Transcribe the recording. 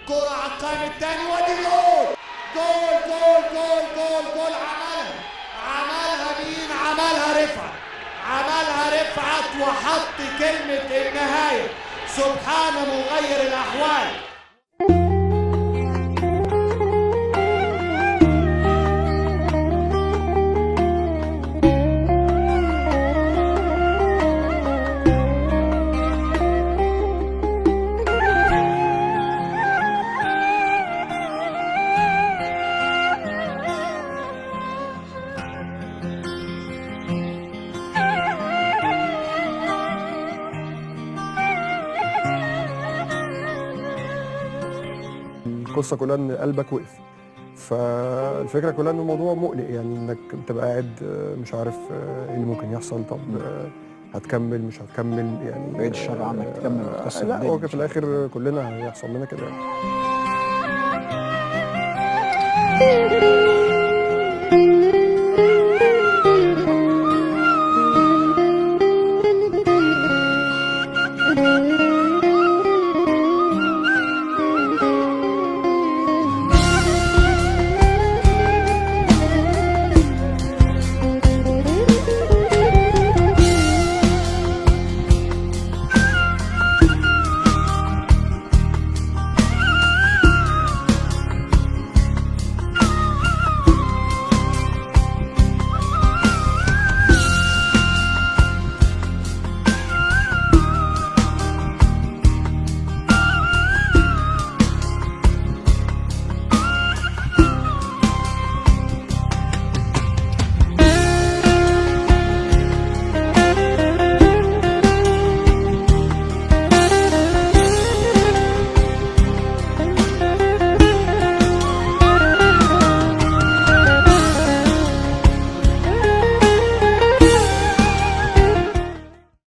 كرة على القائم الثاني، ودي جول جول جول جول جول جول. عملها مين؟ عملها رفعت، عملها رفعت وحط كلمة النهاية. سبحان مغير الأحوال. القصة كلها ان قلبك وقف، فالفكرة كلها ان الموضوع مقلق، يعني انك بتبقى قاعد مش عارف ايه اللي ممكن يحصل. طب هتكمل مش هتكمل يعني؟ بعيد الشر عنك، تكمل وتكسر لا الدنيا. هو في الاخر كلنا هيحصل لنا كده يعني.